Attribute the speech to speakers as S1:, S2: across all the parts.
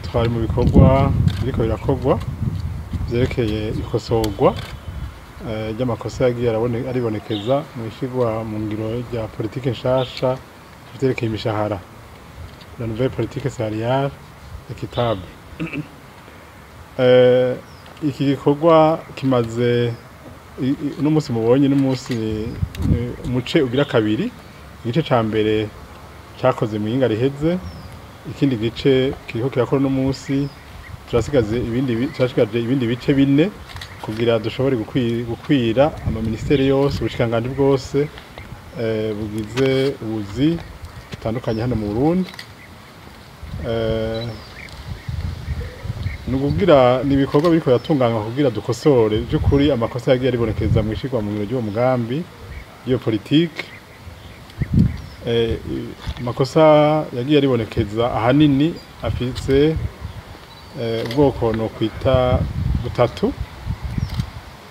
S1: Twari mu bikorwa biriko birakorwa vyerekeye ikosorwa ry'amakosa yagiye aribonekeza mw'ishirwa mu ngiro rya politike nshasha ivyerekeye imishahara, la nouvelle politique salariale équitable. Iki gikorwa kimaze uno musi mubonye n'umunsi umuce ugira kabiri. Igice ca mbere cakoze mw'iyinga riheze, ikindi gice kiriko kirakora uno musi. Turasigaje ibindi, turashigaje ibindi bice bine kugira dushobore gukwira ama ministeri yose, ubushikiranganji bwose bugize ubuzi butandukanye hano mu Burundi. Ni ukugira ni ibikorwa biriko biratunganywa kugira dukosore vy'ukuri amakosa yagiye aribonekeza mw'ishirwa mu ngiro ry'uwo mugambi, ry'iyo politike. Amakosa yagiye aribonekeza ahanini afise ubwoko nokwita butatu.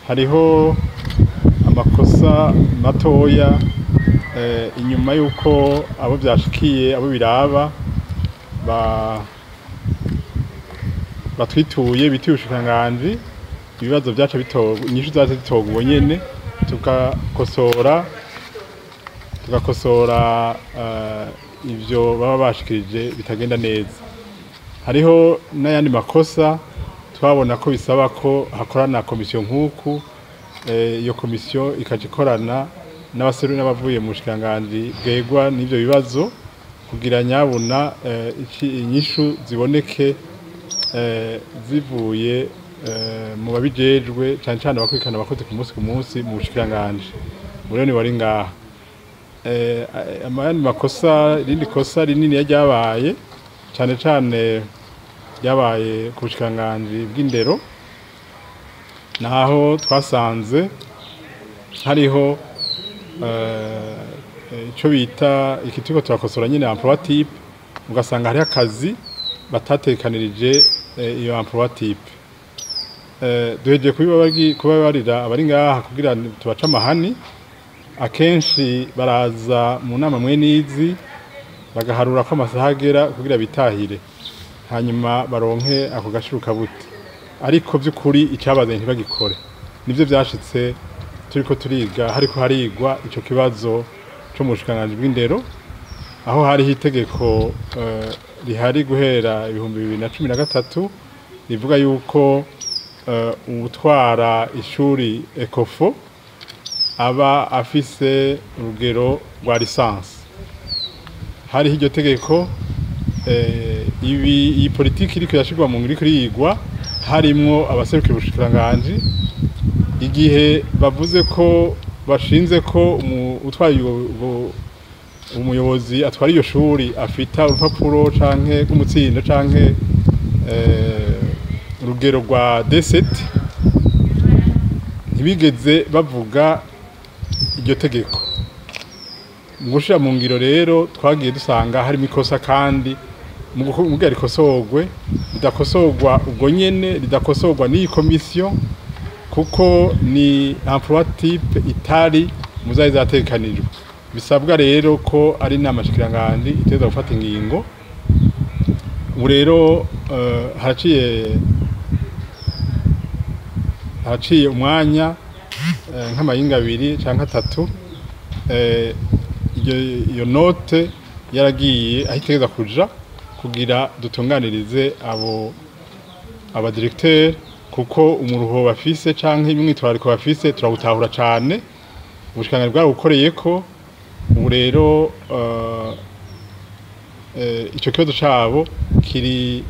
S1: Hariho amakosa matoya inyuma y'uko abo vyashikiye, abo biraba, batwituye, bituye ubushikiranganji, ibibazo vyaca bitorwa, inyishu zaca zitorwa ubwo nyene, tugakosora ivyo baba bashikirije bitagenda neza. Hariho n'ayandi makosa twabona ko bisaba ko hakorana komisiyo nk'uku, iyo komisiyo ikaja ikorana n'abaseru n'abavuye mu bushikiranganji bwegwa n'ivyo bibazo kugira nyabuna inyishu ziboneke zivuye mu babijejwe, cane cane abakurikirana abakozi ku munsi ku munsi mu bushikiranganji. Ubu ni wari ngaha. Ayandi makosa, irindi kosa rinini ryabaye, cane cane ryabaye ku bushikiranganji bw'indero, naho twasanze hariho ico bita iki turiko turakosora nyene, emploi type, ugasanga hariho akazi batatekanirije iyo emploi type. Duhejeje kubibarira abari ngaha kugira tubace amahani. Akenshi baraza mu nama mwene izi bagaharura ko amasaha agera kugira bitahire, hanyuma baronke ako gashirukabuti, ariko vy'ukuri icabazanye ntibagikore. Nivyo vyashitse turiko turiga, hariko harigwa ico kibazo co mu bushikiranganji bw'indero, aho hariho itegeko rihari guhera 2013 rivuga yuko uwutwara ishuri ECOFO aba afise urugero rwa licence. Hariho iryo tegeko, ibi iyi politiki iriko irashirwa mu ngiro, iriko irigwa, harimwo abaserukira ubushikiranganji. Igihe bavuze ko bashinze ko utwaye umuyobozi atwara iyo shuri afita urupapuro canke rw'umutsindo canke urugero rwa D7, ntibigeze bavuga iryo tegeko. Mu gushira mu ngiro rero twagiye dusanga harimo ikosa, kandi mu kugira rikosorwe ridakosorwa ubwo nyene, ridakosorwa n'iyi komisiyo, kuko ni emploi type itari muzari zatekanijwe. Bisabwa rero ko ari inama shikiranganji iteza gufata ingingo. Ubu rero haraciye umwanya nk'amayinga 2 canke 3, iyo note yaragiye aho itegeza kuja kugira dutunganirize abo aba directeur, kuko umuruho bafise canke imyitwarariko bafise turawutahura cane. Ubushikiranganji bwawukoreyeko. Ubu rero ico kibazo cabo kiri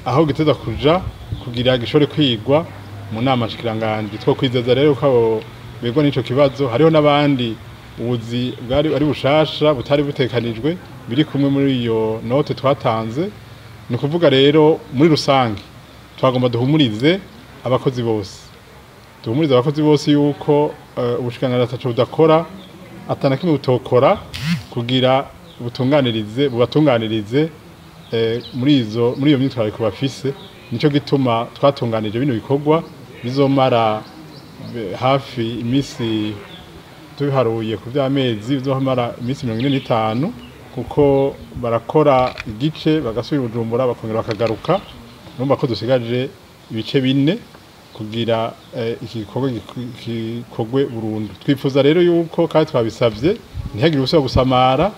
S1: aho giteza kuja kugira gishobore kwigwa mu nama nshikiranganji. Two kwizeza rero ko abo begwa n'ico kibazo, hariho n'abandi ubuzi bwari ari bushasha butari butekanijwe, biri kumwe muri iyo note twatanze. Ni ukuvuga rero muri rusange twagomba duhumurize abakozi bose, duhumurize abakozi bose yuko ubushikiranganji ataco budakora, atana kimwe butokora kugira butunganirize, bubatunganirize muri iyo myitwarariko bafise. Nico gituma twatunganije bino bikorwa bizomara hafi imisi, tubiharuye ku vy'amezi, bizomara imisi 45. Kuko barakora igice, bagasubira Bujumbura, bakongera bakagaruka. Urumva ko dusigaje ibice 4 kugira iki gikorwa gikorwe burundu. Twifuza rero yuko, kandi twabisavye, ntihagire ubusaba gusamara,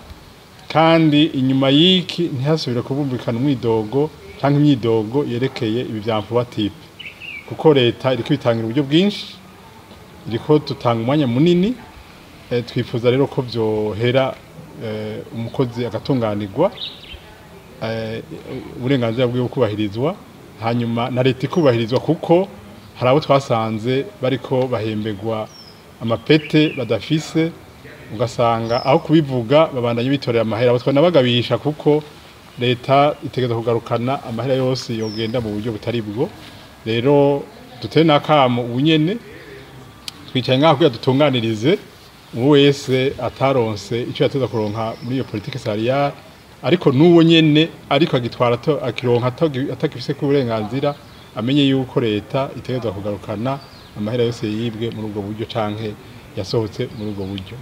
S1: kandi inyuma y'iki ntihasubire kubumvikana umwidogo canke imyidogo yerekeye ibi vya emploi type, kuko leta iriko ibitangira uburyo bwinshi, iriko tutanga umwanya munini. Twifuza rero ko vyohera, umukozi agatunganirwa, uburenganzira bwiwe kubahirizwa, hanyuma na leta ikubahirizwa, kuko hari abo twasanze bariko bahembegwa amapete badafise, ugasanga aho kubivuga babandanye bitorera amahera. Abo twanabagabisha, kuko leta itegeza kugarukana amahera yose yogenda mu buryo butari bwo. Rero dutere n'akamo ubunyene twicaye ngaho kugira dutunganirize uwo wese ataronse icyo yateza kuronka muri iyo politique salariale, ariko n'uwo nyene ariko agitwara akironka atagifise ku burenganzira, amenye yuko leta itegerezwa kugarukana amahera yose yibwe muri ubwo buryo canke yasohotse muri ubwo buryo.